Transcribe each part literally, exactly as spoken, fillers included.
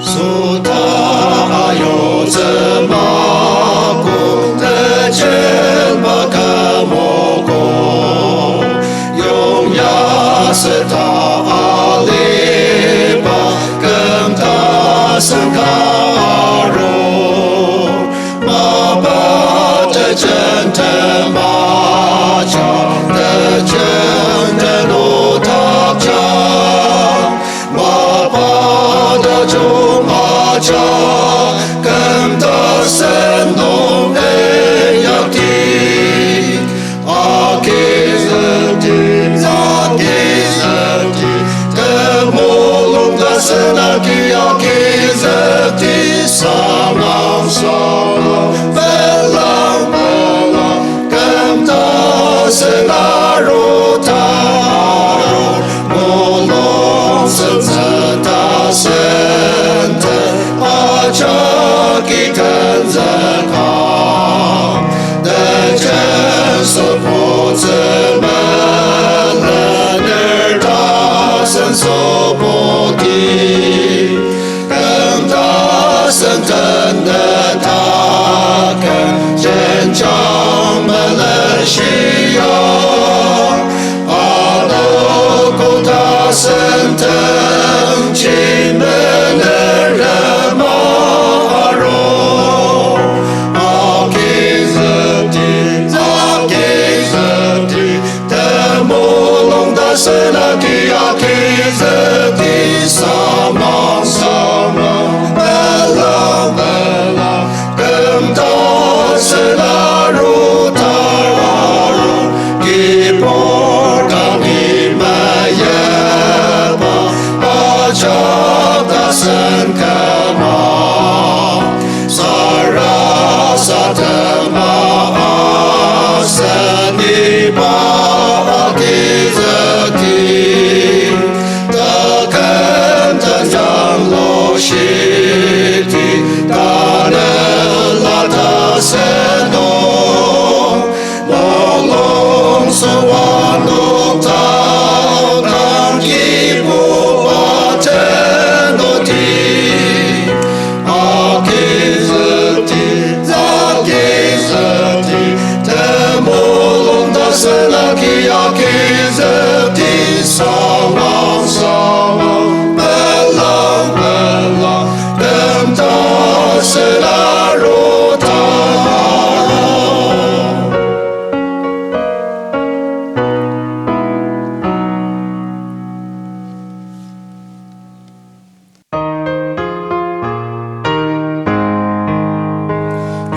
Süta ayutsü makok, tejen baka moko. Yongya süta aliba, küm tasen ka aru. Mapa tejen tema ja, tejen tenu tak ja. Mapa tajung aja, küm tasen nung inyakti. Agizükti, agizükti, temulung tasen agi agizükti, sangang sangang, pelang pelang, küm tasen aru ta aru. Mulung sentsü ta sente, ajaki tenzüka. Tejen süpotsü melener tasen süpoti. Küm tasen tenzüka, jenjang meleshia. Anogo tasen tenji melerema aru. Agizükti, agizükti, temulung tasen agi agizükti, samang samang, pelang pelang. Küm tasen aru ta aru, kibur dangi meyipba, ajak tasen küma. Sarasadema aseniba agizükti. Taküm tajang lushiti, tanela taseno. Mulung süa noktakang kibuba tenoti. Agizükti, agizükti, temulung tasen agi agizükti, samang samang, pelang pelang, küm tasen aru ta aru.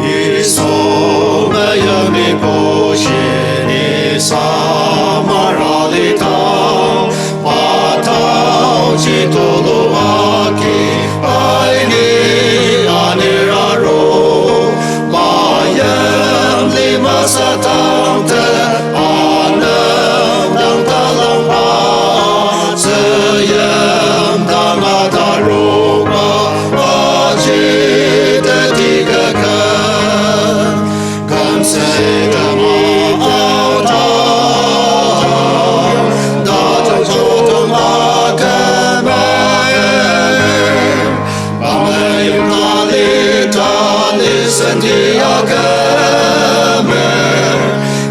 Yisu meyangni pushini samar alidang, pa taoji tulu agi aini anir aru, mayim lima sadang te anepdang talangba, tzüyim dang atarokba, aji teti kaka. Kümsütema aodang, tajung jotong akümer. Ameyim tali tali senti akümer,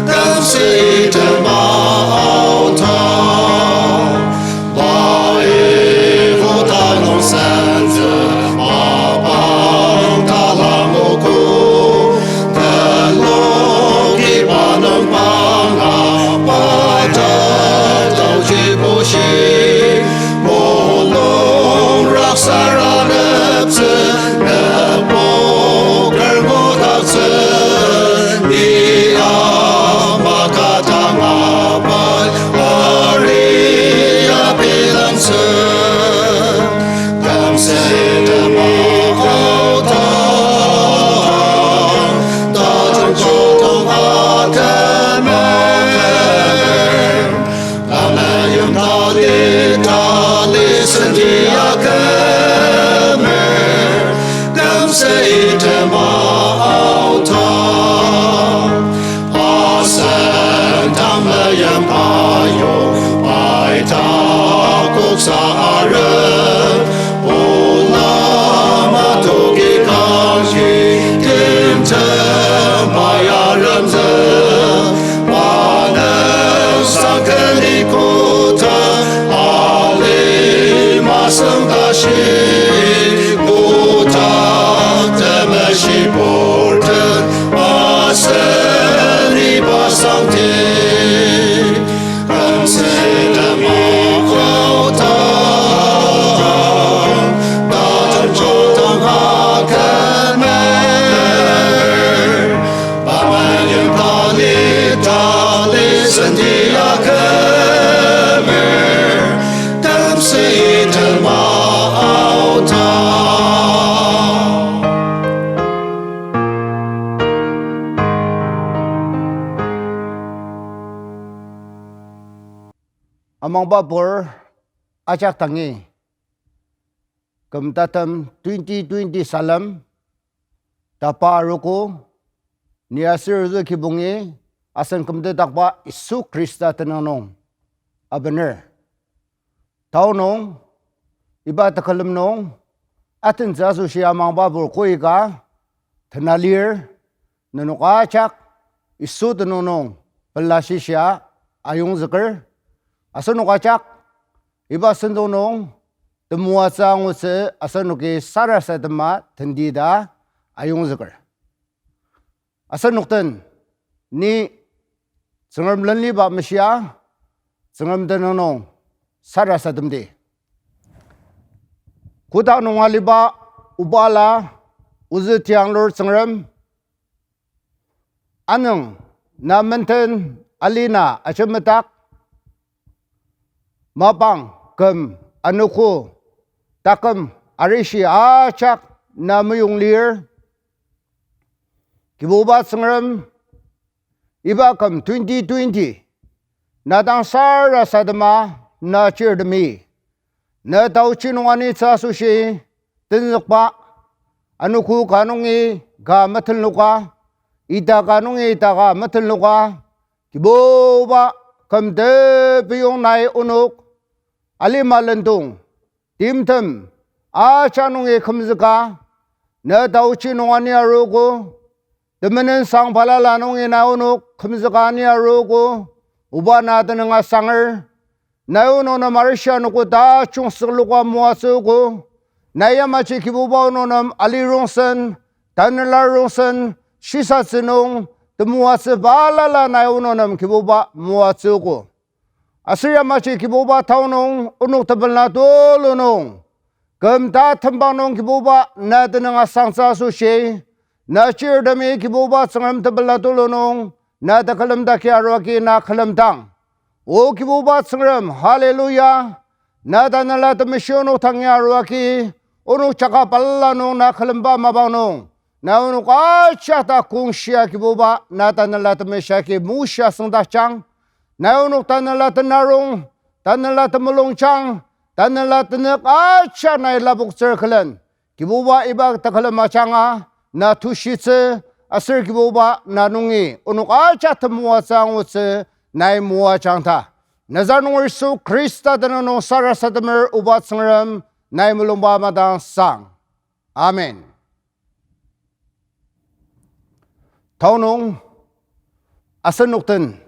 kümsütema aodang. Pai koda nung sentsü mapang talangogo, telok iba nung panga pa tatao ji bushi. Mulung raksara leptsü, nepoker ngudaktsü, ni ama ka dang apai, aria bilangtsü. Kümsütema aodang, tajung jotong akümer. Ameyim tali tali senti akümer, kümsütema aodang. Asen tang meyim payo, pai takoksa arem, ola Mangba pur ajak dangi, küm tatem twenty twenty salem, tapa arogo, ni aser ozü kibongi, asen kümtetdakba Yisu Khrista tenüng nung abener. Tao nung, iba tekülem nung, atentsü asoshi amangba pur koika, tena lir, nenok ajak, Yisu tenüng nung, pela shishia, ayongzüker, asenok ajak, iba sentong nung, temoatsü angutsü asenoki sarasadema tenti ta ayongzüker. Asenok den ni Tsüngrem lenliba meshia, Tsüngrem tenüng nung sarasademdi. Kotak nung aliba obala ozü tianglur Tsüngrem, anüng na menden alina ajemdak, mapang küm anogo taküm arishi ajak na meyong lir. Kibuba Tsüngrem, iba küm twenty twenty, na dang sarasadema na chirtemi, na taochi nung anitsü asoshi tenzükba, anogo ka nungi ka metenloka, ita ka nungi ita ka metenloka, Kibuba küm tepiyong nai onok, alima lendong, timtem, ajak nungi kümzüka, na taochi nung ani arogo, temenen sang balala nungi nai onok kümzüka ani arogo, oba na tenüng asanger, nai onok nem arishi anogo tajung sükloka moatsüogo, nai yamaji Kibuba onok nem ali rongsen, tanela rongsen, shisatsü nung, temoatsü balala nai onok nem Kibuba moatsüogo. Aser yamaji Kibuba tao nung onok tepela tulu nung, küm ta tembang nung Kibuba na tenüng asangtsü asoshi, na chirtemi Kibuba Tsüngrem tepela tulu nung, na tekülem daki aruaki na külemdang. O Kibuba Tsüngrem, hallelujah, na Tanela Temeshi onok tangi aruaki, onok jaka balala nung na külemba mapang nung, nai onok ajak ta kongshia Kibuba, na Tanela Temeshi agi moshia süngdakjang. Nai onok tanela tenarong, tanela temulungjang, tanela tenük ajak nai lapoktsür külen, Kibuba iba tekülem ajanga, na tushitsü, aser Kibuba na nungi onok ajak temoatsü angutsü, nai moajang ta. Nazaret nunger Yisu Khrista tenüng nung sarasademer oba Tsüngrem, nai mulungba madang sang. Amen. Tao nung asenok den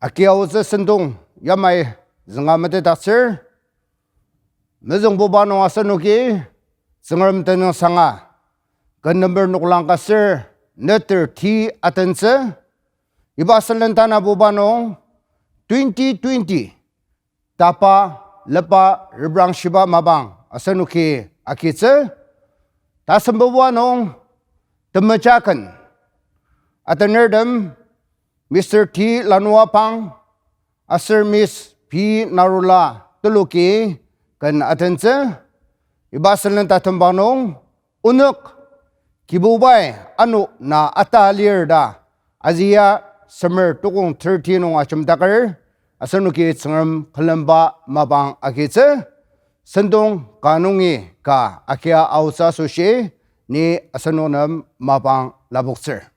agia aotsü sentong yamai zünga metetdaktsür. Mezüngbuba nung asenoki Tsüngrem tenüngsanga, ken number noklang ka ser neter ti atentsü. Iba sülen tanabuba nung twenty twenty tapa lepa reprangshiba mapang asenoki agitsü. Tasembuba nung temeja ken atenertem Mister T Lanua Pang aser Miss P Narula Teluki ken atentsü. Iba sülen tatembang nung onük Kibubai ano na ata lir ta, Isaiah semer tukong thirty nung ajemdaker, asenoki Tsüngrem külemba mapang agitsü, sentong ka nungi ka agia aotsü asoshi, ni asenok nem mapang lapoktsür.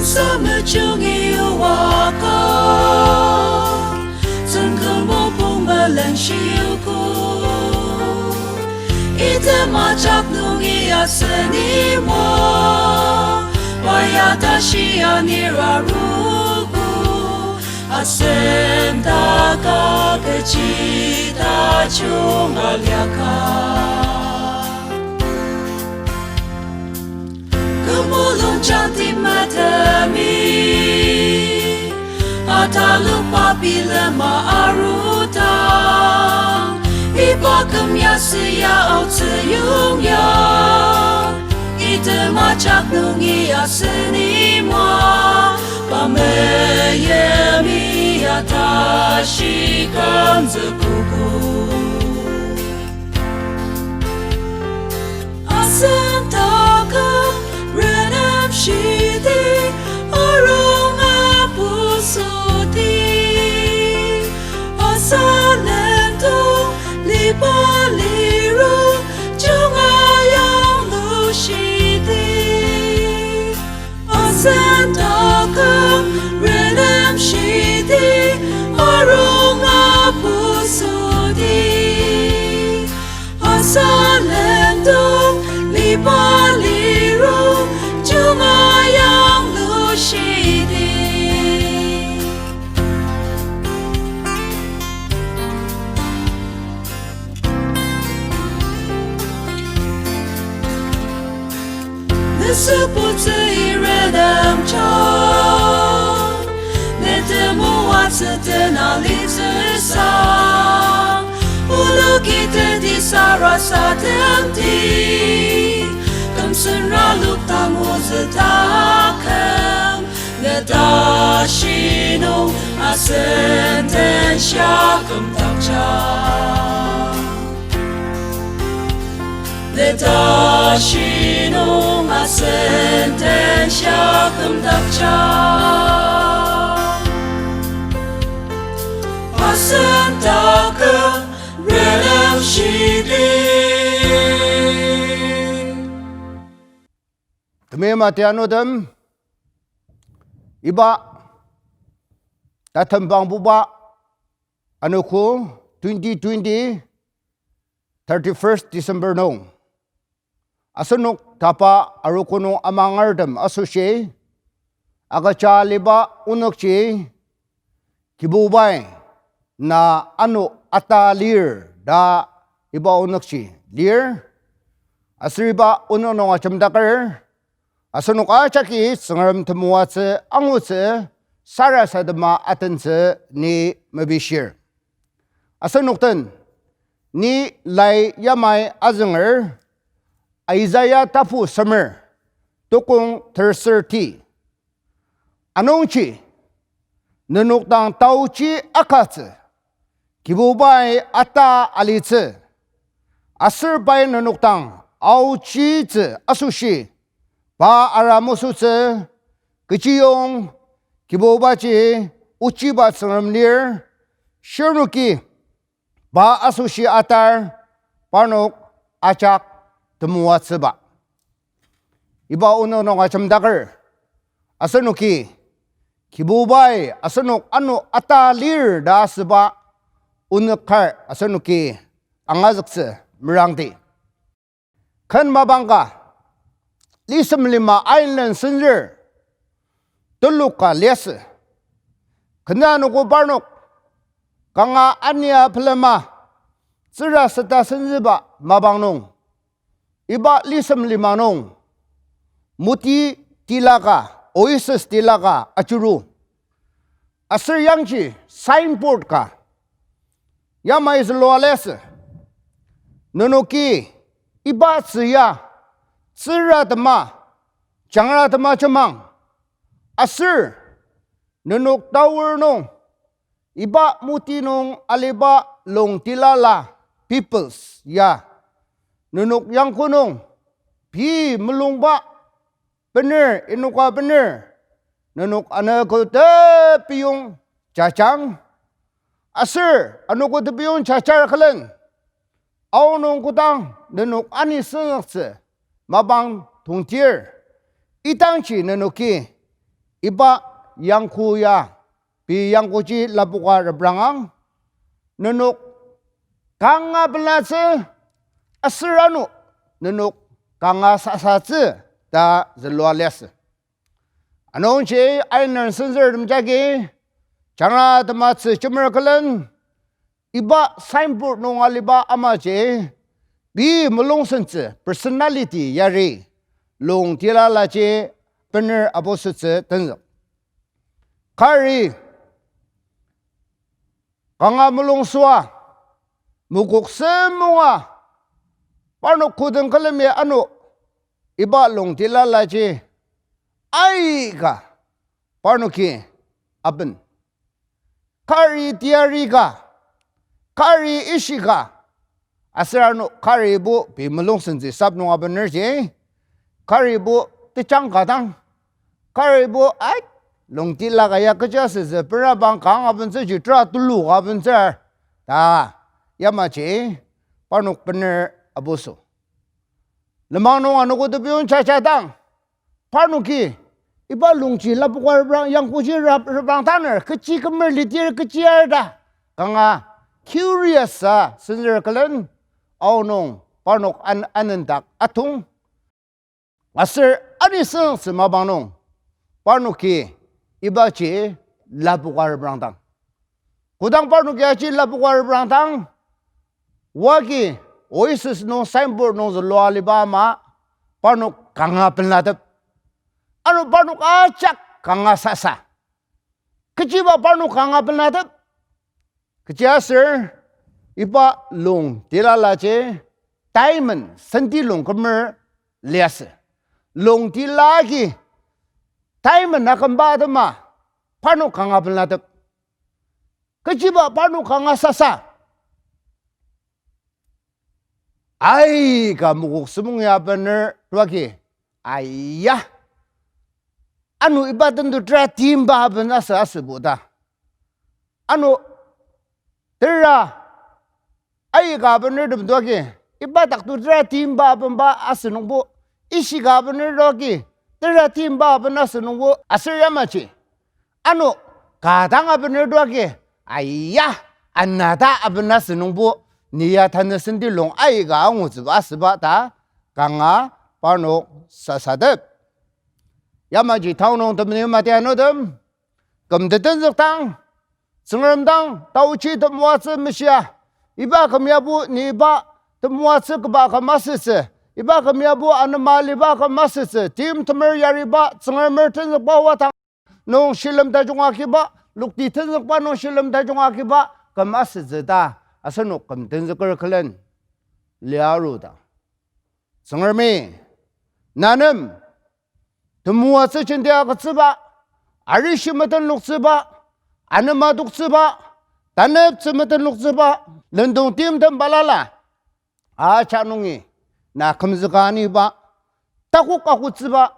Samejungi uaka, tsüngkü mopung meleng shiogo. Item ajak nungi asen imwa, pa ya tashi anir arugo, asen taka kechi tajung aliaka. Kü mulung jangti metemi, atalokba bilema arudang, iba küm ya süa aotsü yongya, item ajak nungi asen imwa, pa meyemi ya tashi kümzükogo. Asen taküm renem shidi, arung apusudi. Asa lendong liba liru, junga yanglu shidi. Asen taküm renem shidi, arung apusudi. Asa lendong liba liru, junga yanglu shidi. Nesüptsü iredemja, ne temoatsü tena litsüsa, onoki teti sarasademdi, kümsünra lukdang ozü taküm, ne tashi nung asen den shia kümdakja. Ne tashi nung asen den shia kümdakja. Asen taküm renem shidi. Temeim atianutem, iba tatembangbuba anogo twenty twenty thirty-first December nung asenok tapa arogo nung amangertem asoshi agüja aliba onükji Kibubai na ano ata lir ta iba onükji lir. Aser iba onük nung ajemdaker asenok ajaki Tsüngrem temoatsü angutsü sarasadema atentsü ni mepishir. Asenok den ni lai yamai azünger Isaiah tapu semer, tukong terser ti. Anungji nenok dang taoji akatsü, Kibubai ata alitsü, aser pai nenok dang aojitsü asoshi pa ara mesütsü, kechiyong Kibubaji ochiba Tsüngrem lir, shirnoki pa asoshi atar, parnok ajak temoatsüba. Iba onük nung ajemdaker asenoki Kibubai asenok ano ata lir ta asüba onük kar asenoki angazüktsü merangdi. Ken mapang ka, lisem lima island senzür telok ka liasü. Kena anogo parnok kanga ania pelema tsüra seta senzüba mapang nung, iba lisem lima nung, muti tila ka, oasis tila ka ajuru. Aser yangji signboard ka yamai zülua liasü. Nenoki iba tzü ya tsüra tema, jangra tema jemang. Aser nenok taor nung, iba muti nung aliba longtilala peoples ya nenok yangko nung pei mulungba bener, inoka bener, nenok anogo tepiyong jajang. Aser anogo tepiyong jajar külen, aonung kodang nenok ani senzüktsü mapang tongtir, idangji nenoki Iba yangko ya, pei yangkoji lapoka reprangang, nenok kanga pelatsü, aser ano nenok kanga sasatsü ta zülua liasü. Anungji ainer senzürtem jagi, jangra tematsü jemer külen, iba signboard nung aliba amaji, pei mulungsentsü personality yari, lung tilalaji bener abosütsü tenzük. Kari kanga mulungsua, mokok semunga, parnok kodang külemi ano iba lung tilalaji aika parnoki aben. Kari teyari ka, kari ishi ka, aser ano karibo pei mulungsentsü sap nung abenerji, karibo tejang ka dang, karibo ai, lung tila ka ya kecha sütsü, perabang kanga abentsüji tera tulu ka abentsür ta, yamaji parnok bener abosü. Lenmang nung anogo tepion jajadang, parnoki iba lungji lapoka reprang, yangkoji rep-, reprang taner, kechi kümer lidir, kechi ar ta, kanga curious sa senzür külen, aonung parnok an-, anendak atong. Aser anisüngtsü mapang nung parnoki ibaji lapoka reprangdang. Kodang parnoki aji lapoka reprangdang, oagi oasis nung signboard nung zülua aliba ama, parnok kanga pelatep. Ano parnok ajak kanga sasa. Kechiba parnok kanga pelatep? Kechiaser iba lung tilalaji diamond, senti lung kümer liasü. Lung tila agi diamond akümba atema parnok kanga pelatep? Kechiba parnok kanga sasa? Aika mokok semung ya bener tuagi, aiya, ano iba tendo tera timba aben asü asübo ta. Ano tera aika bener tem tuagi, iba dak to tera timba abenba asü nungbo, ishi ka bener tuagi, tera timba aben asü nungbo, aser yamaji ano ka dang abener tuagi, aiya, anata aben asü nungbo, ni ya tanü senti lung aika angutsüba asüba ta, kanga parnok sasadep. Yamaji taonung temeni mati anutem, küm tetenzükdang, Tsüngrem dang taochi temoatsü meshia, iba küm yabo ni iba temoatsü küba küm asütsü, iba küm yabo anema aliba küm asütsü, timtemer yariba Tsüngremer tenzükba wadang nung shilem tajung agiba, lokti tenzükba nung shilem tajung agiba küm asütsü ta asenok küm tenzüker külen liarudang, Tsüngremi na nem temoatsü jenti agütsüba, arishi metenloktsüba, anema toktsüba, taneptsü metenloktsüba, lendong timtem balala ajak nungi na kümzüka aniba, takok agütsüba,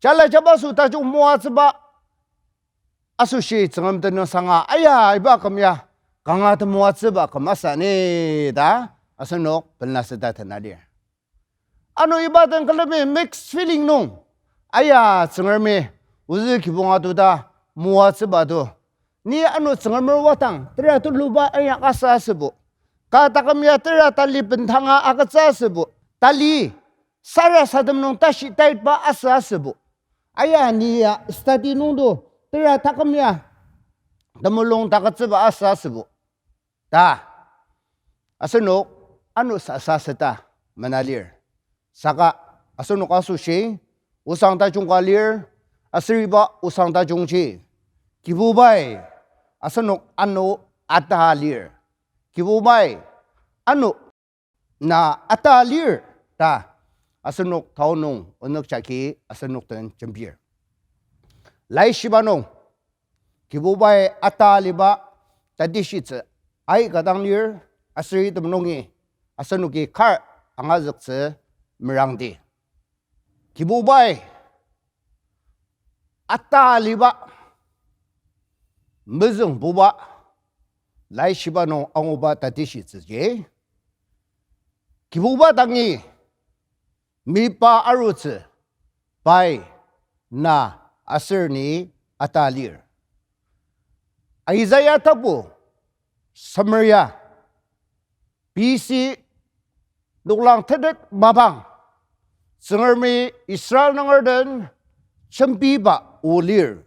jala jabaso tajung moatsüba asoshi Tsüngrem tenüngsanga, aya, iba küm ya kanga temoatsüba küm asa ni ta asenok pela süta tena lir. Ano iba den külemi mixed feeling nung, aya, Tsüngremi ozü kibong atu ta moatsüba to. Ni ano Tsüngremer wadang tera tuluba inyak asa asübo, ka taküm ya tera tali bendanga agütsü asübo, tali sarasadem nung tashi taitba asa asübo, aya, ni ya study nungdo tera taküm ya temulung tagütsüba asa asübo ta asenok ano sasa süta mena lir. Saka asenok asoshi osang tajung ka lir, aser iba osang tajungji Kibubai asenok ano ata lir. Kibubai ano na ata lir ta asenok taonung onük jagi asenok den jembir. Laishiba nung Kibubai ata aliba tatishitsü aika dang lir, aser item nungi asenoki kar angazüktsü merangdi. Kibubai ata aliba mezüngbuba Laishiba nung anguba tatishitsüji, Kibuba dangi mipa arutsü pai na aser ni ata lir. Isaiah tapu semer ya, B C noklang tenet mapang, Tsüngremi Israel nunger den jembiba o lir.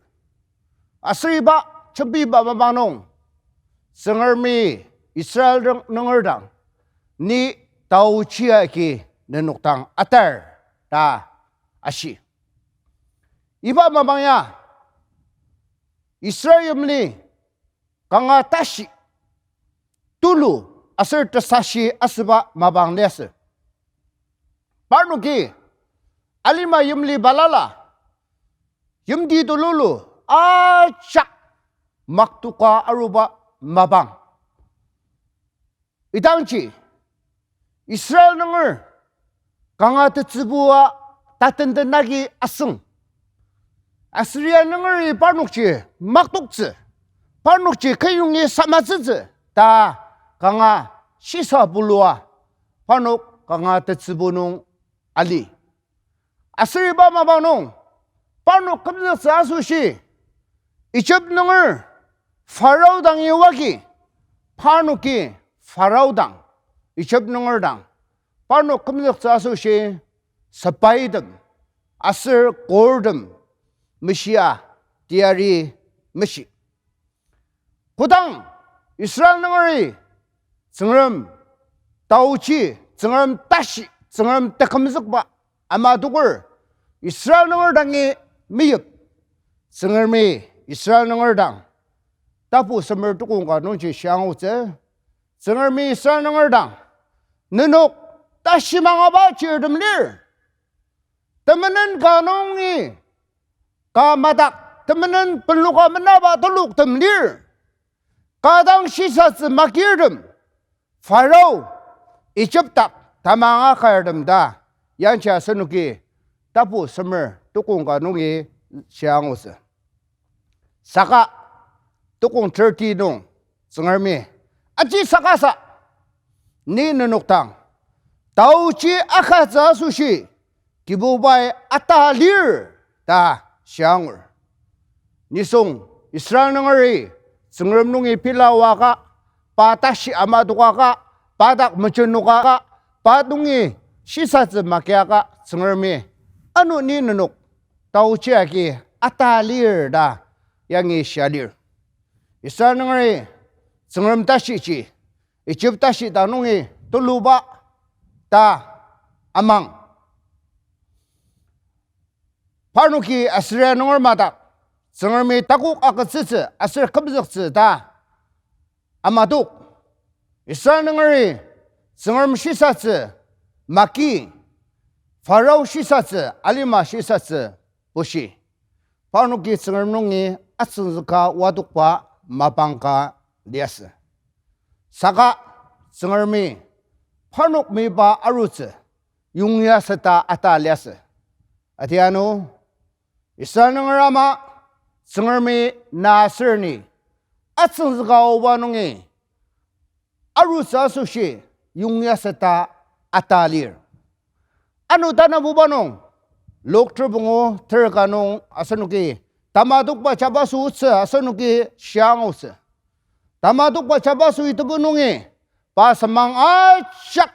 Aser iba jembiba mapang nung, Tsüngremi Israel nung-, nunger dang, ni taochi agi nenok dang atar ta ashi. Iba mapang ya, Israel yimli kanga tashi, tulu aser tesashi asüba mapang liasü. Parnoki alima yimli balala, yimti tululu ajak maktoka aruba mapang. Idangji Israel nunger kanga tetsübua tatenden agi asüng, Assyria nungeri parnokji maktoktsü, parnokji kenyongi samatsütsü ta kanga shisa bulua parnok kanga tetsübu nung ali. Aser iba mapang nung, parnok kümzüktsü asoshi, Egypt nunger Pharaoh dangi wagi, parnoki Pharaoh dang, Egypt nunger dang, parnok kümzüktsü asoshi, sepaitem aser kortem meshia teyari meshi. Kodang Israel nungeri Tsüngrem taochi, Tsüngrem tashi, Tsüngrem tekümzükba ama toker Israel nunger dangi meyip, Tsüngremi Israel nunger dang, tapu semer tukong ka nungji shia angutsü, Tsüngremi Israel nunger dang, nenok tashi mangaba chirtem lir, temenen ka nungi ka madak, temenen penloka menaba teloktem lir, ka dang shisatsü makirtem, Pharaoh, Egypt dak tamang akartem ta, yangji asenoki tapu semer tukong ka nungi shia angutsü. Saka tukong thirty nung Tsüngremi, aji sakasa, ni nenok dang taochi akatsü asoshi, Kibubai ata lir ta shia angur. Nisung Israel nungeri Tsüngrem nungi pila oaka, pa tashi ama tokaka, pa dak mejenokaka, pa nungi shisatsü makiaka Tsüngremi, ano ni nenok taochi agi ata lir ta yangi shia lir. Israel nungeri Tsüngrem tashiji, Egypt tashi dang nungi tuluba ta amang. Parnoki Assyria nunger madak, Tsüngremi takok agütsütsü aser kümzüktsü ta amatok. Israel nungeri Tsüngrem shisatsü maki, Pharaoh shisatsü, alima shisatsü bushi, parnoki Tsüngrem nungi atsüngzüka wadokba mapang ka liasü. Saka Tsüngremi parnok meyipa arutsü yongya seta ata liasü. Adianu, Israel nunger ama Tsüngremi na aser ni atsüngzüka oba nungi arutsü asoshi yongya seta ata lir. Ano tanabuba nung, Luk ter pungu ter ka nung asenoki tamatokba jabaso otsü asenoki shia angutsü. Tamatokba jabaso itebu nungi pa semang ajak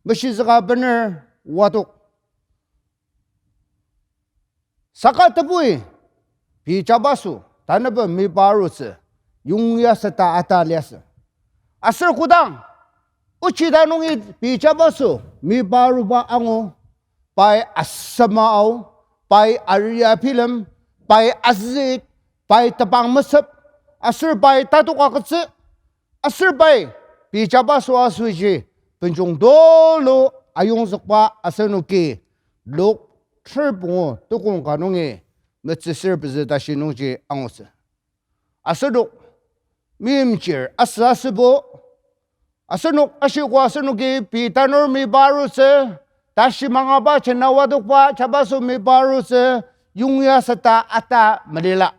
meshizüka bener wadok. Saka tebui pei jabaso tanübo meyipa arutsü yongya seta ata liasü. Aser kodang ochi ta nungi pei jabaso meyipa aruba angu, pai asema ao, pai aria bilem, pai azüit, pai tebang mesep, aser pai tatok agütsü, aser pai pei jabaso asoshi benjong tulu ayongzükba asenoki Luk ter pungu tukong ka nungi metsüsür pezü tashi nungji angutsü. Asenok meimchir asü asübo, asenok ashiko asenoki pei tanur meyipa arutsü, tashi mangaba jena wadokba jabaso meyipa arutsü, yongya seta ata melila.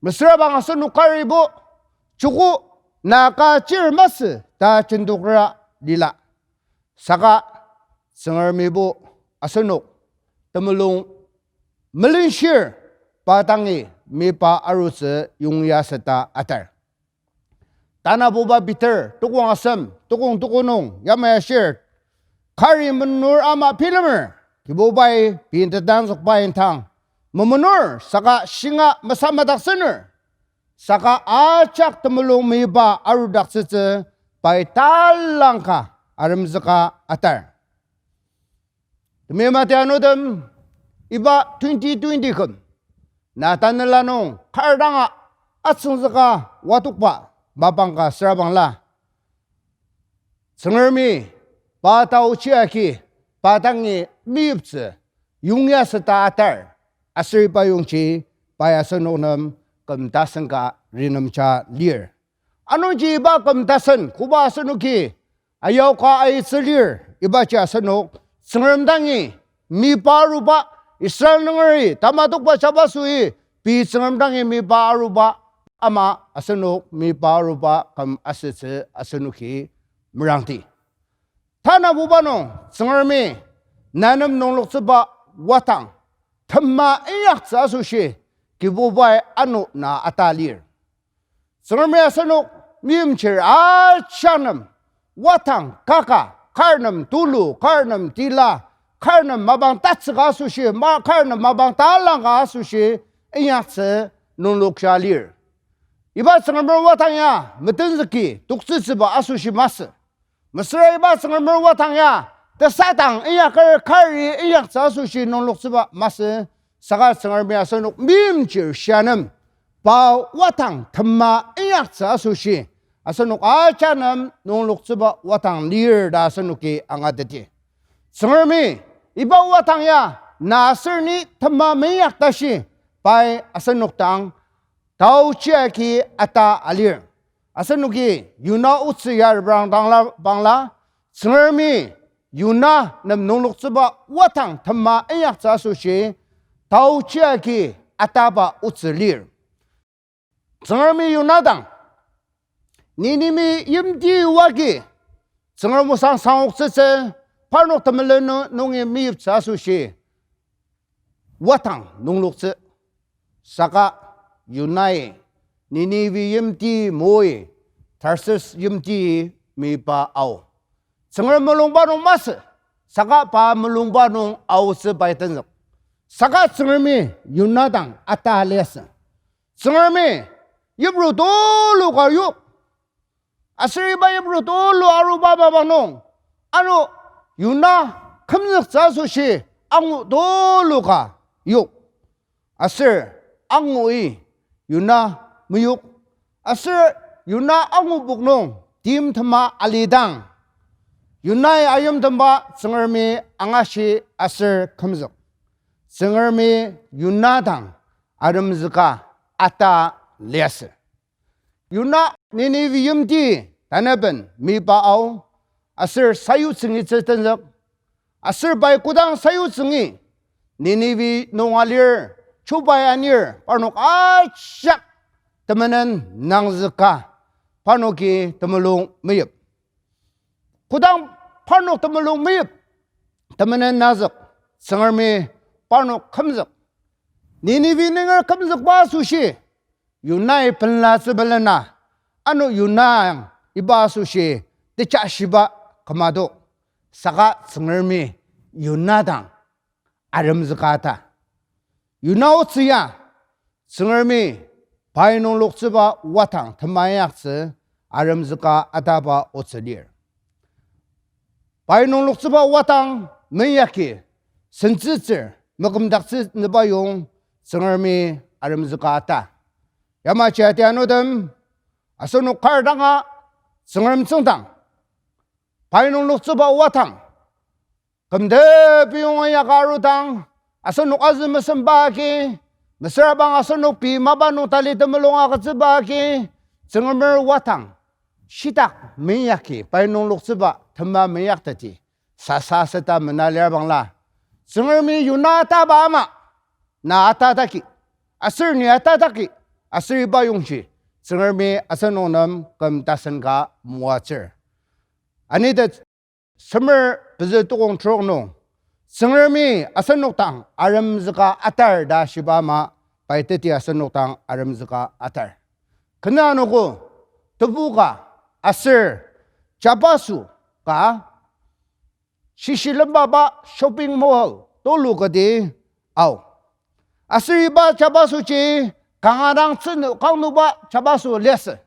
Mesüra bang asenok karibo, joko na ka chir masü ta jendokra lila. Saka Tsüngremibo asenok temulung melenshir, pa dangi meyipa arutsü yongyaseta atar. Tanabuba Peter, tukong asem, tukong tuko nung, yamai ashir, kari menur ama bilemer, Kibubai pei tetangzükba indang, memenur, saka shinga mesamadaktsünür, saka ajak temulung meyipa arudaktsütsü, pai talangka aremzüka atar. Temeim ati anutem, iba twenty twenty küm, na tanela nung kar danga atsüngzüka watokba mapang ka süra bangla, Tsüngremi pa taochi agi pa dangi meyiptsü yongyaseta atar, aser iba yongji pai asenok nem küm tasen ka rinemja lir. Anungji iba küm tasen koba asenoki ayaoka aitsü lir, ibaji asenok Tsüngrem dangi meyipa aruba, Israel nungeri tamatokba jabasoi pei Tsüngrem dangi meyipa aruba ama asenok meyipa aruba küm asütsü asenoki merangdi. Tanabuba nung Tsüngremi na nem nungloktsüba watang tema inyaktsü asoshi Kibubai ano na ata lir. Tsüngremi asenok meimchir ajak nem watang kaka, kar nem tulu, kar nem tila, kar nem mapang tatsüka asoshi, ma-, kar nem mapang talangka asoshi inyaktsü nunglokja lir. Iba Tsüngremer watang ya metenzüki toktsütsüba asoshi masü. Mesüra iba Tsüngremer watang ya tesadang inyaker kari inyaktsü asoshi nungloktsüba masü, saka Tsüngremi asenok meimchir shia nem pa watang tema inyaktsü asoshi asenok ajak nem nungloktsüba watang lir ta asenoki angateti. Tsüngremi iba watang ya na aser ni tema meinyak tashi pai asenok dang taochi agi ata alir. Asenoki Yona otsü ya reprang dangla bangla, Tsüngremi Yona nem nungloktsüba watang tema inyaktsü asoshi taochi agi ataba otsü lir. Tsüngremi Yona dang Ninimi yimti oa agi Tsüngrem osang sangoktsütsü, parnok temelen nu-, nungi meyiptsü asoshi watang nungloktsü. Saka Yonai Ninive yimti moi Tarsis yimti meyipa ao. Tsüngrem mulungba nung masü, saka pa mulungba nung aotsü pai tenzük. Saka Tsüngremi Yona dang ata liasü. Tsüngremi yipru tulu ka yok. Aser iba yipru tulu aruba mapang nung, ano Yona kümzüktsü asoshi angu tulu ka yok. Aser angui Yona meyok. Aser Yona angupok nung timtema alidang, Yonai ayimtemba Tsüngremi angashi aser kümzük. Tsüngremi Yona dang aremzüka ata liasü. Yona Ninive yimti tanaben meyipa ao, aser sayutsüngitsü tenzük, aser pai kodang sayutsüngi, Ninive nung alir, chubai anir, parnok ajak temenen nangzüka, parnoki temulung meyip. Kodang parnok temulung meyip, temenen nazük, Tsüngremi parnok kümzük. Ninive nunger kümzükba asoshi, Yonai penlatsü pelena, ano Yona iba asoshi techashiba kümadok. Saka Tsüngremi Yona dang aremzüka ata. Yona otsü ya, Tsüngremi pai nungloktsüba watang tema inyaktsü aremzüka ataba otsü lir. Pai nungloktsüba watang meinyaki sentsütsür mekümdaktsü nüba yong Tsüngremi aremzüka ata. Yamaji ati anutem, asenok kar danga Tsüngrem tsüngdang pai nungloktsüba watang kümtepiyong inyaka arudang, asenok azü mesemba agi, mesüra bang asenok pei mapa nung tali temulung agütsüba agi, Tsüngremer watang shitak meinyaki pai nungloktsüba tema meinyakteti sasa seta mena lir bangla, Tsüngremi Yona ataba ama na atataki, aser ni atataki, aser iba yongji Tsüngremi asenok nem küm tasen ka moatsür. Anite, semer pezü tukong trok nung, Tsüngremi asenok dang aremzüka atar ta shiba ama, pai teti asenok dang aremzüka atar. Kena anogo, tebu ka, aser jabaso ka, shishilemba ba shopping mall tulu kati ao. Aser iba jabasoji kanga dang tsünü kangnuba jabaso liasü.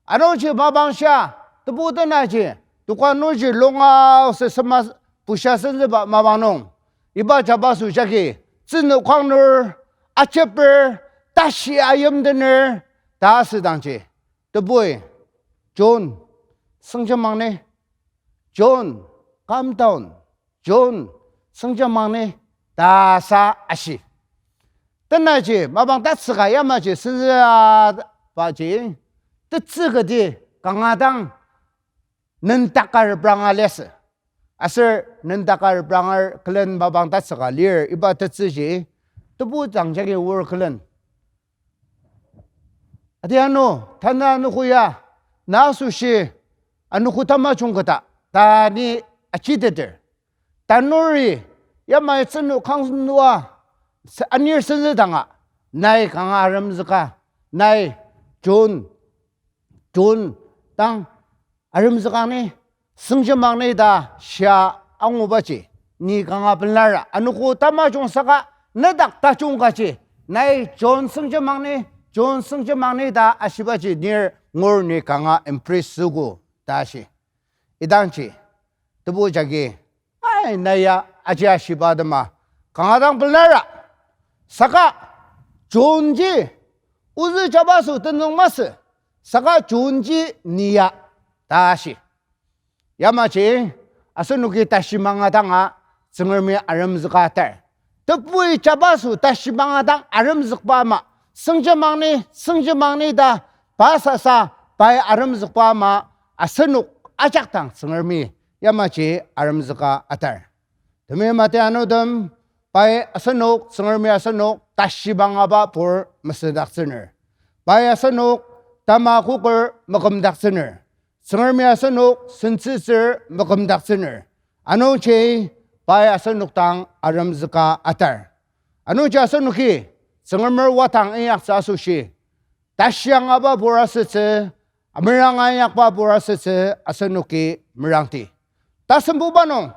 Anungji mapang shia, tebu tenaji, tuka nungji longao se sema pushia senzüba mapang nung, iba jabaso jagi tsünü kangnur, ajeper, tashi ayimdener, ta asüdangji, tebui, John, sengjemang ni. John, calm down. John, sengjemang ni, ta sa ashi. Tenaji mapang tatsüka yamaji senzübaji, tetsü kati kanga dang nendaka repranga liasü. Aser nendaka repranger külen mapang tatsüka lir, iba tetsüji tebu dang jagi oar külen. Ati ano, tanü anogo ya, na asoshi, anogo tamajung kata, ta ni achiteter. Tanuri, yamai tsünü kangnua, se-, anir senzüdanga, nai kanga aremzüka, nai John, John dang aremzükang ni, sengjemang ni ta shia angubaji, ni kanga pelara, anogo tamajung saka, nedak tajung kaji, nai John sengjemang ni, John sengjemang ni ta ashibaji nir ngur ni kanga impress süogo ta shi. Idangji, tebu jagi, ai, na ya aji ashiba tema, kanga dang pelara. Saka, Johnji, ozü jabaso tenüng masü, saka Johnji ni ya, ta shi. Yamaji, asenoki tashi mangadanga, Tsüngremi aremzüka atar. Tebui jabaso tashi mangadang aremzükba ama, sengjemang ni, sengjemang ni ta, pa sasa, pai aremzükba ama, asenok ajak dang Tsüngremi, yamaji aremzüka atar. Temeim ati anutem, pai asenok, Tsüngremi asenok, tashi mangaba pur mesüdaktsüner. Pai asenok, tamakoker mekümdaktsüner. Tsüngremi asenok, sentsütsür mekümdaktsüner. Anungji, pai asenok dang aremzüka atar. Anungji asenoki, Tsüngremer wadang inyaktsü asoshi, tashi angaba pur asütsü, ameranga inyakba pur asütsü, asenoki merangdi. Tasembuba nung,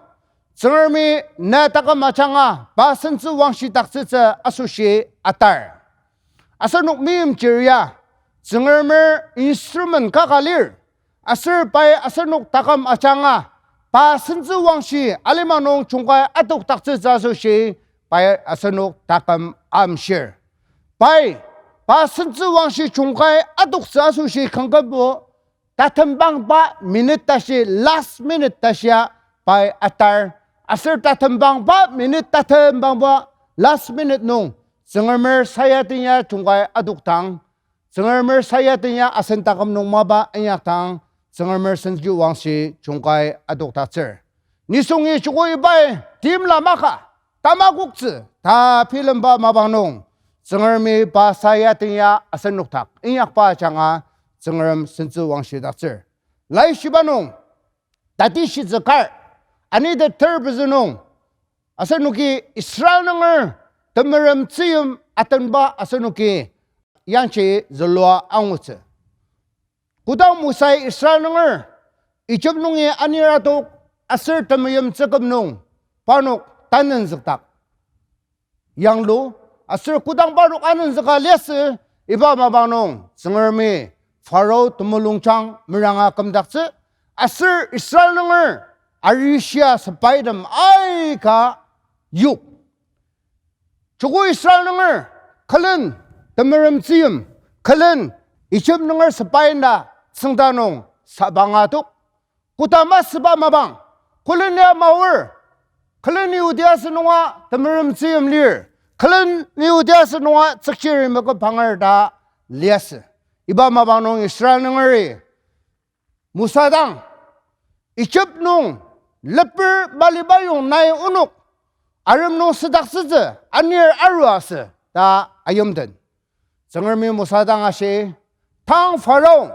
Tsüngremi na taküm ajanga pa sentsü wangshidaktsütsü asoshi atar. Asenok meimchir ya, Tsüngremer instrument kaka lir, aser pai asenok taküm ajanga, pa sentsü wangshi alima nung jungkai adokdaktsütsü asoshi, pai asenok taküm amshir. Pai, pa sentsü wangshi jungkai adoktsü asoshi kangkümbo, tatembangba minute tashi, last minute tashia pai atar. Aser tatembangba minute, tatembangba last minute nung, Tsüngremer saya tenya jungkai adokdang, Tsüngremer saya tenya asen taküm nung mapa inyakdang, Tsüngremer sentsü wangshi jungkai adokdaktsür. Nisungi joko ibai timla maka, tamakoktsü ta bilemba mapang nung, Tsüngremi pa saya tenya asenok dak inyakba ajanga, Tsüngrem sentsü wangshidaktsür. Laishiba nung, Tatishitsü kar, anite ter pezü nung, asenoki Israel nunger temerem tzüyim atenba asenoki yangji zülua angutsü. Kodang Mosai Israel nunger Ijip nungi anir adok aser temeim tsüküm nung parnok tanenzükdak yanglu, aser kodang parnok anenzüka liasü, iba mapang nung Tsüngremi Pharo temulungjang meranga kümdaktsü, aser Israel nunger arishia sepaitem aika yok. Joko Israel nunger külen temerem tzüyim, külen Ijip nunger sepai na tsüngda nung sabanga tok. Koda masüba mapang, küleni amaor, küleni odi asü nunga temerem tzüyim lir, küleni odi asü nunga tsükchiri meküpanger ta liasü. Iba mapang nung Israel nungeri Mosa dang, Ijip nung leper maliba yong nai onok arem nung südaktsütsü anir arua asü ta ayimden. Tsüngremi Mosa dang ashi, tang Pharo,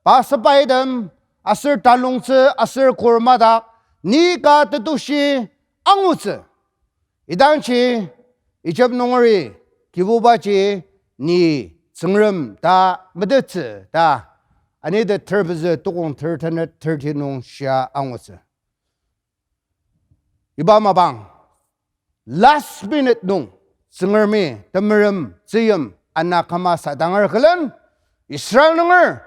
pa sepaitem, aser talongtsü aser kor madak, ni ka tetushi angutsü. Idangji Ijip nungeri Kibubaji ni Tsüngrem ta metettsü ta Anite ter pezü tukong ter tenet thirty nung shia angutsü. Iba mapang last minute nung Tsüngremi temerem tzüyim ana küma sadanger külen Israel nunger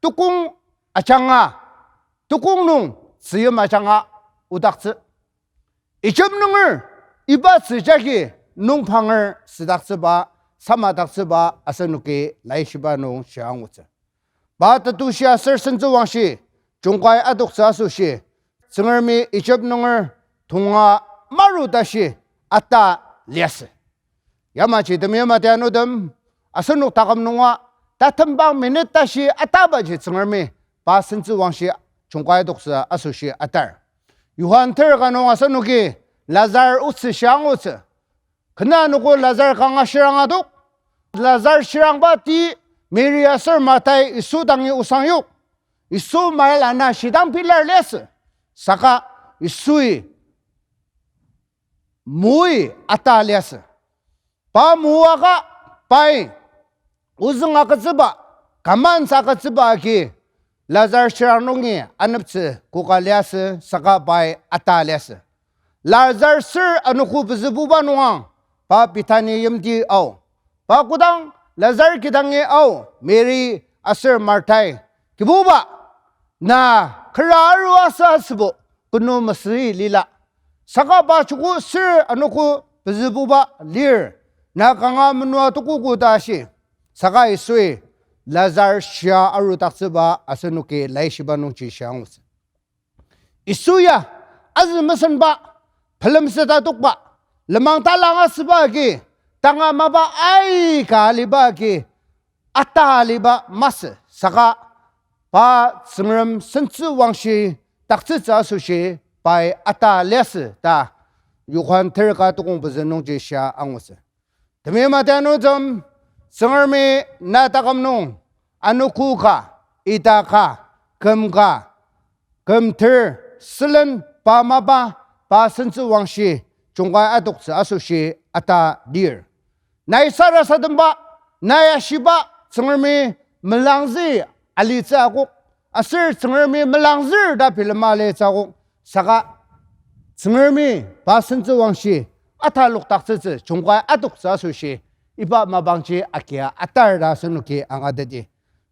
tukong ajanga, tukong nung tzüyim ajanga odaktsü. Ijip nunger iba tzü jagi nungpanger südaktsüba, samadaktsüba asenoki Laishiba nung shia angutsü. Pa tetushi aser sentsüwangshi jungkai adoktsü asoshi, Tsüngremi Ijip nunger tonga maru tashi ata liasü. Yamaji temeim atianutem, asenok taküm nunga tatembang minute tashi atabaji Tsüngremi pa sentsüwangshi jungkai adoktsü asoshi atar. Johan ter ka nung asenoki Lazar otsü shia angutsü. Kena anogo Lazar kanga shirang adok. Lazar shirangba ti Mary aser Martai Yisu dangi osang yok. Yisu mile ana shidang pilar liasü. Saka Yisui moi ata liasü. Pa moaka pai ozüng agütsüba, commands agütsüba agi Lazar shirang nungi aneptsü koka liasü, saka pai ata liasü. Lazar sür anogo pezübuba nungang, pa Bethany yimti ao. Pa kodang Lazar kidangi ao, Mary aser Martai, Kibuba, na kera aru asa asübo, kenu mesüi lila. Saka pa joko sür anogo pezübuba lir, na kanga menua tokogo ta shi. Saka Yisui Lazar shia arudaktsüba asenoki Laishiba nungji shia angutsü. Yisu ya azü mesenba, pelem sütatokba, lenmang talang asüba agi, tanga mapa aika aliba agi, ata aliba masü, saka pa Tsüngrem sentsüwangshi taktsütsü asoshi pai ata liasü ta Johan ter ka tukong pezü nungji shia angutsü. Temeim atianutem, Tsüngremi na taküm nung anogo ka, ita ka, küm ka, küm ter, sülen pa mapa, pa sentsüwangshi jungkai adoktsü asoshi ata lir. Nai sarasademba, nai ashiba Tsüngremi melangzü alitsü akok, aser Tsüngremi melangzür ta bilema alitsü akok, saka Tsüngremi pa sentsüwangshi atalokdaktsütsü jungkai adoktsü asoshi iba mapangji agia atar ta asenoki angateti.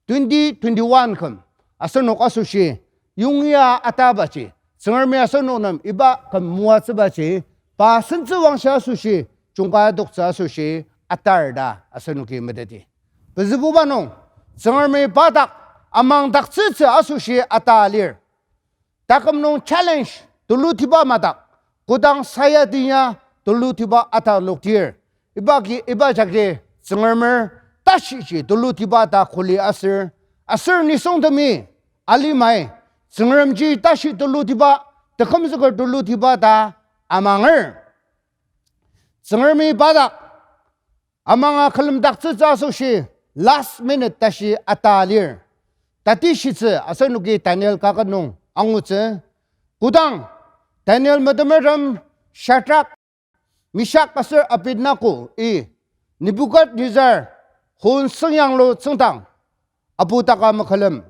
Twenty twenty-one küm asenok asoshi yongya atabaji, Tsüngremi asenok nem iba küm moatsübaji, pa sentsüwangshi asoshi jungkai adoktsü asoshi atar ta asenoki meteti. Pezübuba nung, Tsüngremi pa dak amangdaktsütsü asoshi ata lir. Taküm nung challenge tulutiba madak, kodang sayatiya tulutiba atalokdir, ibagi, iba jagi Tsüngremer tashiji tulutiba ta kuli aser, aser nisungtemi alimai Tsüngremji tashi tulutiba, tekümzüker tulutiba ta amanger. Tsüngremi pa dak amanga külemdaktsütsü asoshi last minute tashi ata lir. Tatishitsü asenoki Daniel kaket nung angutsü. Kodang Daniel metemertem Shadrak, Meshak aser Abednego-i Nebukadnezar hon süngyanglu tsüngdang apu taka mekülem,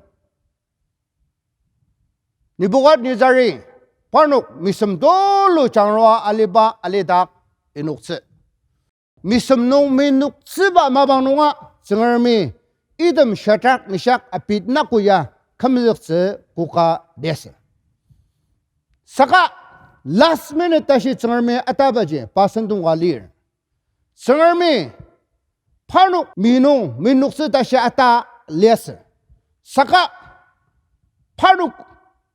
Nebukadnezari parnok misem tulu jangrua aliba alidak inoktsü. Misem nung minoktsüba mapang nunga Tsüngremi item Shadrak, Meshak, Abednego ya kümzüktsü koka liasü. Saka last minute tashi Tsüngremi atabaji pa sentong ka lir. Tsüngremi parnok mi nung minoktsü tashi ata liasü. Saka parnok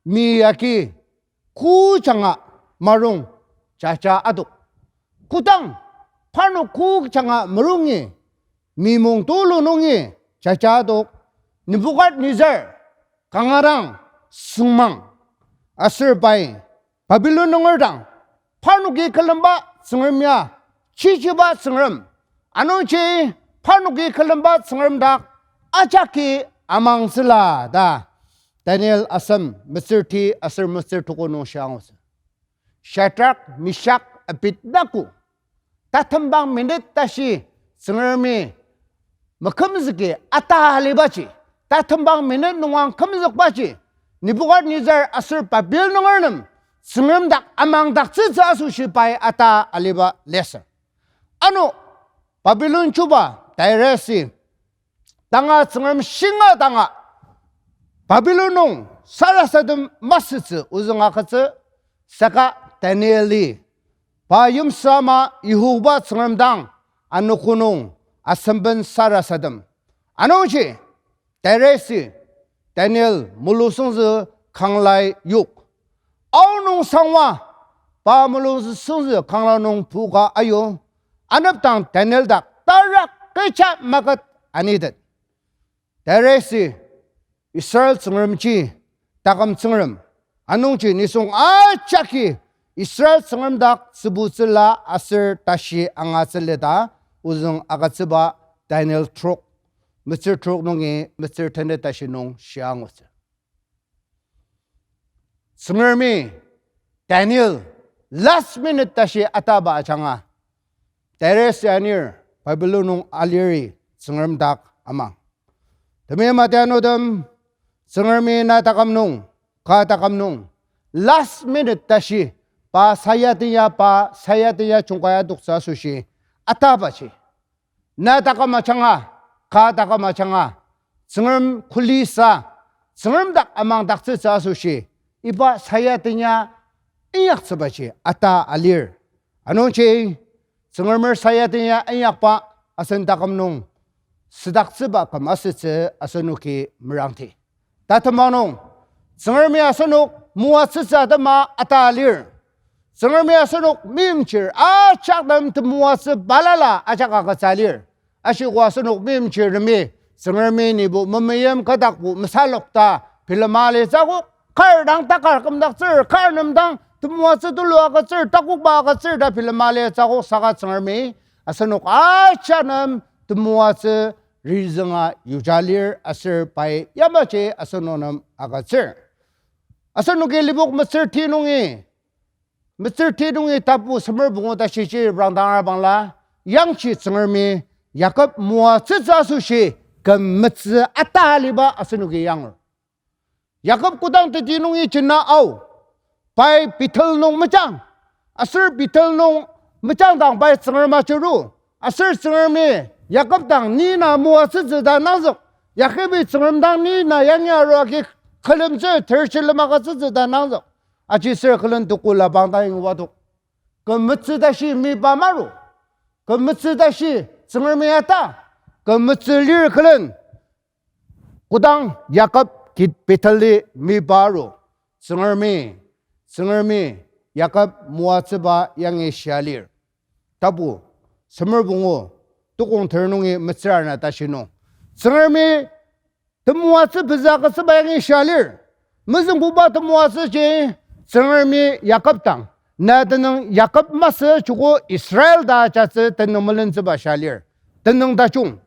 mi yagi kü janga marung jaja adok. Kodang parnok kü janga marungi mimong tulu nungi jaja adok, Nebukadnezar kanga dang süngmang aser pai Babilon nunger dang parnoki külemba Tsüngrem ya chichiba Tsüngrem, anungji parnoki külemba Tsüngrem dak ajaki amangtsüla ta Daniel asem metsürti aser metsür tuko nung shia angutsü. Shadrak, Meshak, Abednego tatembang minute tashi Tsüngremi mekümzüki ata alibaji, tatembang minute nungang kümzükbaji, Nebukadnezar aser Babil nunger nem Tsüngrem dak amangdaktsütsü asoshi pai ata aliba liasü. Ano Babilon chuba Dariusi tanga Tsüngrem shinga tanga Babilon nung sarasadem masütsü ozüng agütsü, saka Danieli pa yimsü ama Yihoba Tsüngrem dang anogo nung asemben sarasadem. Anungji Dariusi Daniel mulusüngzü kanglai yok. Aonung sangwa pa mulusüngzü kangla nung puka ayu, anepdang Daniel dak tarak kecha maket anitet. Dariusi Israel Tsüngremji taküm Tsüngrem, anungji nisung ajaki Israel Tsüngrem dak tsübutsüla aser tashi angatsüla ta ozüng agütsüba Daniel trok, metsür trok nungi metsür tenet tashi nung shia angutsü. Tsüngremi Daniel last minute tashi ataba ajanga, Darius anir Babilon nung aliri Tsüngrem dak amang. Temeim atianutem, Tsüngremi na taküm nung, ka taküm nung, last minute tashi pa sayatenya, pa sayatenya jungkai adoktsü asoshi atabaji, na taküm ajanga, ka taküm ajanga, Tsüngrem kulisa, Tsüngrem dak amangdaktsütsü asoshi, iba sayatenya inyaktsübaji ata alir. Anungji Tsüngremer sayatenya inyakba asen taküm nung südaktsüba küm asütsü asenoki merangdi. Tatembang nung, Tsüngremi asenok moatsütsü atema ata lir. Tsüngremi asenok meimchir ajak nem temoatsü balala ajak agütsü lir. Ashiko asenok meimchirtemi Tsüngremi nibo memeim kadakbo mesalok ta bilema litsü akok, kar dang takar kümdaktsür, kar nem dang temoatsü tulu agütsür, takokba agütsür ta bilema litsü akok, saka Tsüngremi asenok ajak nem temoatsü rizünga yuja lir aser pai yamaji asenok nem agütsür. Asenoki Lipok metsür ti nungi, metsür ti nungi tapu semer pungu tashi ji rangdangra bangla, yangji Tsüngremi Yakob moatsütsü asoshi küm metsü ata aliba asenoki yangur. Yakob kodang teti nungi jena ao, pai Bethel nung mejang, aser Bethel nung mejangdang pai Tsüngrem ajuru, aser Tsüngremi Yakob dang ni na moatsütsü ta nangzük, Yakobi Tsüngrem dang ni na yangi arua agi külemtsü, tershi lema agütsütsü ta nangzük. Aji sür külen tuku la bangdang ingu adok. Küm metsü tashi meyipa maru. Küm metsü tashi Tsüngremi ata. Küm metsü lir külen kodang Yakob ki Betheli meyipa aru, Tsüngremi, Tsüngremi Yakob moatsüba yangi shia lir. Tapu semer pungu, tukong ter nungi metsür ana tashi nung, Tsüngremi temoatsü pezü agütsüba yangi shia lir. Mezüngbuba temoatsüji, Tsüngremi Yakob dang, na tenüng Yakob masü, joko Israel ta ajatsü tenüng melentsüba shia lir. Tenüng tajung.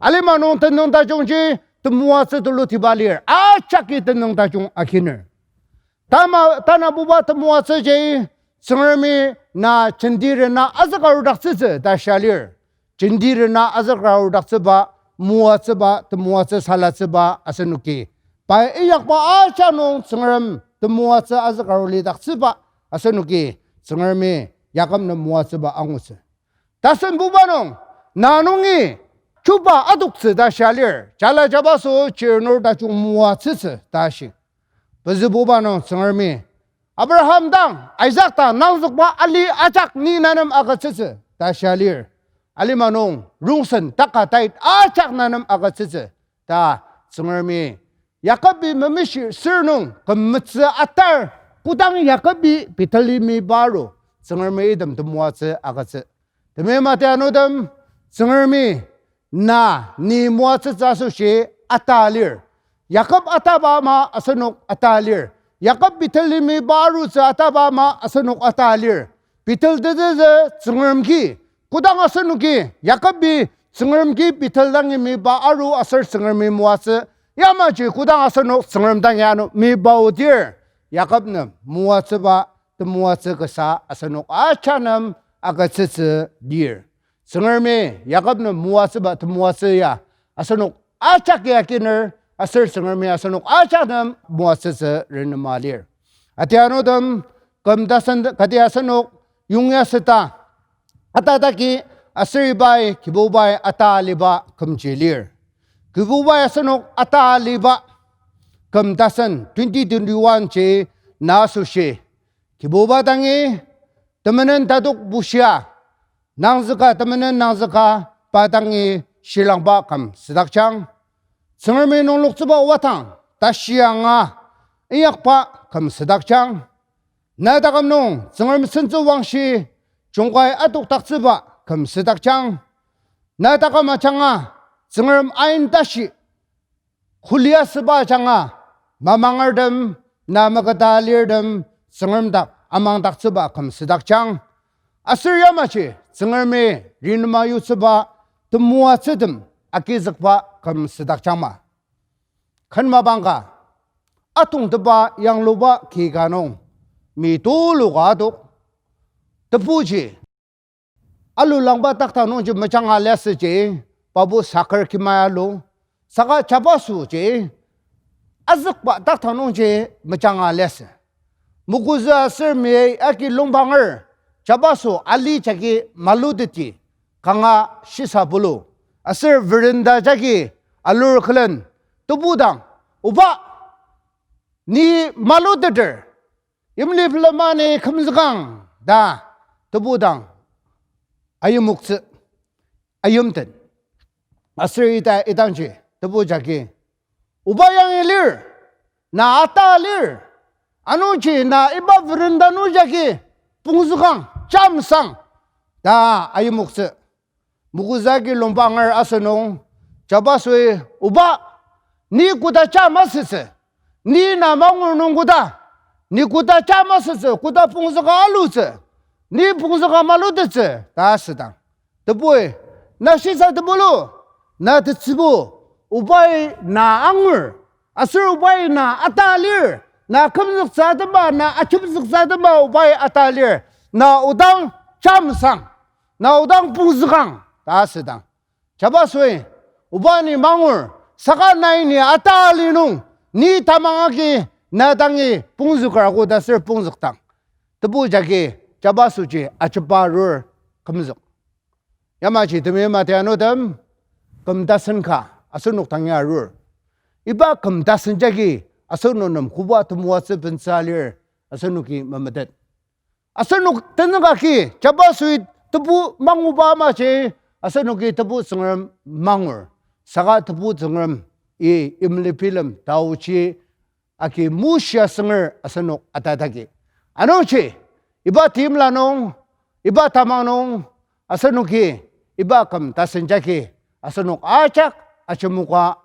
Alima nung tenüng tajungji temoatsü tulutiba lir. Ajaki tenüng tajung akiner. Tama, tanabuba temoatsüji, Tsüngremi na jenti rena azükarudaktsütsü ta shia lir. Jenti rena azükarudaktsüba, moatsüba, temoatsü salatsüba asenoki, pai inyakba ajak nung Tsüngrem temoatsü azükarulidaktsüba asenoki, Tsüngremi Yakob nem moatsüba angutsü. Tasenbuba nung, na nungi chuba adoktsü ta shia lir, jala jabaso chirnur tajung moatsütsü ta shi. Pezübuba nung Tsüngremi, Abraham dang, Isaac dang nangzükba ali ajak ni na nem agütsütsü ta shia lir. Alima nung rongsen taka tait ajak na nem agütsütsü ta Tsüngremi Yakobi memishir sür nung küm metsü atar, kodang Yakobi Betheli meyipa aru, Tsüngremi item temoatsü agütsü. Temeim atianutem, Tsüngremi na ni moatsütsü asoshi ata lir. Yakob ataba ama asenok ata lir. Yakob Betheli meyipa arutsü ataba ama asenok ata lir. Bethel tetezü Tsüngrem ki, kodang asenoki Yakobi Tsüngrem ki Bethel dangi meyipa aru aser Tsüngremi moatsü, yamaji kodang asenok Tsüngrem dangi ano meyipa odir, Yakob nem moatsüba temoatsü kasa asenok ajak nem agütsütsü lir. Tsüngremi Jakob nem moatsüba temoatsü ya asenok ajak ya akiner, aser Tsüngremi asenok ajak nem moatsütsü renema lir. Atianutem, küm tasen kati asenok yongya süta atataki, aser ibai Kibubai ata aliba kümji lir. Kibubai asenok ata aliba küm tasen twenty twenty-one ji na asoshi, Kibuba dangi temenen tatok bushia, nangzüka temenen nangzüka pa dangi shilangba küm südakjang. Tsüngremi nungloktsüba wadang tashi anga inyakba küm südakjang. Na taküm nung Tsüngrem sentsü wangshi jungkai adokdaktsüba küm südakjang. Na taküm ajanga Tsüngrem ain tashi kulia süba ajanga, mamangertem, na maketa alirtem, Tsüngrem dak amangdaktsüba küm südakjang. Aser yamaji Tsüngremi rinema yutsüba temoatsütem agizükba küm südakjangma. Ken mapang ka, atongteba yangluba ki ka nung, mi tulu ka adok, tebuji alulangba takta nungji mejanga liasüji, pabu saker kimai alu, saka jabasoji azükba takta nungji mejanga liasü. Mokuzü aser mi agi longpanger jabaso ali jagi maluteti kanga shisa pulu. Aser veranda jagi alur külen, tebu dang, Oba, ni maluteter, yimli bilema ni kümzükang ta tebu dang ayimoktsü, ayimten. Aser ita idangji tebu jagi, Oba yangi lir, na ata lir, anungji na iba veranda nung jagi pongzükang, jamsang ta ayimoktsü. Mokuzü agi longpanger asünung, jabasoi, Oba, ni koda ja masütsü, ni na mangur nung koda, ni koda ja masütsü, koda pongzüka alutsü, ni pongzüka malutettsü ta asüdang, tebui, na shisa tebulu, na tetsübu, Obai na angur, aser Obai na ata lir, na kümzüktsü atema, na ajemzüktsü atema Obai ata lir, na odang jamsang, na odang pongzükang ta asüdang, jabasoi, Oba ni mangur, saka nai ni ata ali nung, ni tamang agi na dangi pongzüker ako ta aser pongzükdang, tebu jagi jabasoji ajeba arur kümzük. Yamaji temeim atianutem, küm tasen ka asenok dangi arur. Iba küm tasen jagi asenok nem koba temoatsü bentsü alir asenoki memetet. Asenok tenük agi, jabasoi tebu manguba amaji, asenoki tebu Tsüngrem mangur. Saka tebu Tsüngremi yimli bilem taochi agi mushia sünger asenok atatagi. Anungji, iba timla nung, iba tamang nung, asenoki, iba küm tasen jagi asenok ajak ajemoka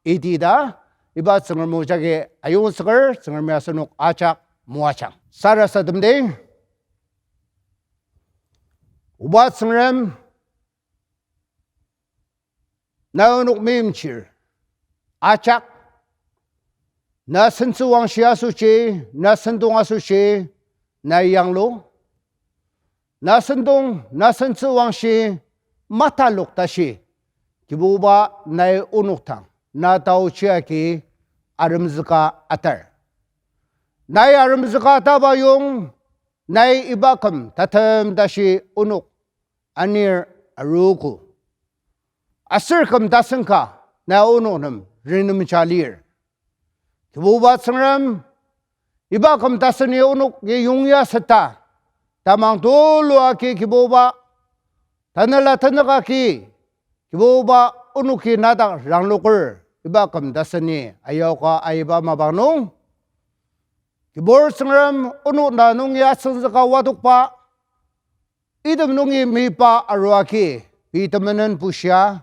iti ta, iba Tsüngrem o jagi ayongzüker, Tsüngremi asenok ajak moajang. Sarasademdi, Oba Tsüngrem, na onok meimchir ajak, na sentsüwangshi asoshi, na sentong asoshi, na yanglu. Na sentong, na sentsüwangshi matalok tashi, Kibuba nai onok dang, na taochi agi aremzüka atar. Nai aremzüka ataba yong, nai iba küm tatem tashi onok anir arogo. Aser küm tasen ka na onok nem renemja lir. Kibuba Tsüngrem, iba küm taseni onoki yongya seta, tamang tulu agi Kibuba, tanela tenük agi, Kibuba onoki na dak rangloker, iba küm taseni ayoka aiba mapang nung, Kibur Tsüngrem, onok na nungi asüngzüka wadokba, item nungi meyipa arua agi, pei temenen bushia,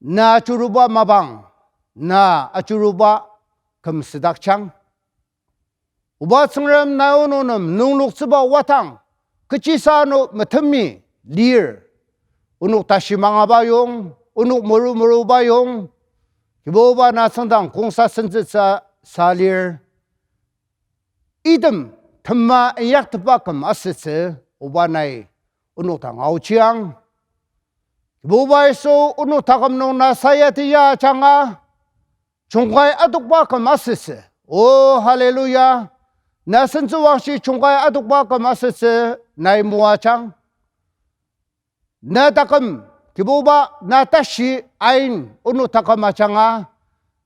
na ajuruba mapang, na ajuruba küm südakjang. Oba Tsüngrem, na onok nem nungloktsüba wadang, kechisa ano metemi lir. Onok tashi mangaba yong, onok muru muruba yong, Kibuba na tsüngdang kongsa sentsütsü sa lir. Item tema inyaktepa küm asütsü, Oba nai onok dang aochiang. Kibuba Yisu, onok taküm nung na sayati ya ajanga, jungkai adokba küm asütsü. O, hallelujah. Na sentsüwangshi jungkai adokba küm asütsü, nai moajang. Na taküm, Kibuba, na tashi ain onok taküm ajanga,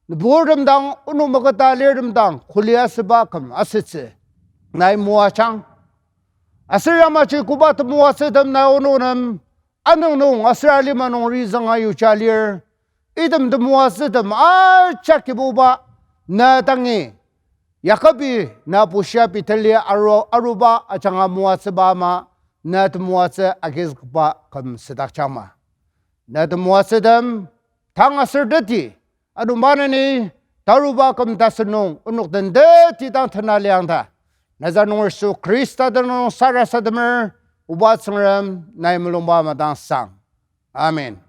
nüburtem dang, onok maketa lirtem dang kuli asüba küm asütsü, nai moajang. Aser yamaji koba temoatsütem nai onok nem anüng nung aser alima nung rizünga yuja lir. Item temoatsütem ajak Kibuba, na dangi Yakobi na bushia Beteli aru, aruba ajanga moatsüba ama, na temoatsü agizükba küm südakjangma. Na temoatsütem tang aser teti, ano maneni taruba küm tasen nung onok den teti dang tena liang ta, Nazaret nunger Yisu Khrista tenüng nung sarasademer, oba Tsüngrem, nai mulungba madang sang. Amen.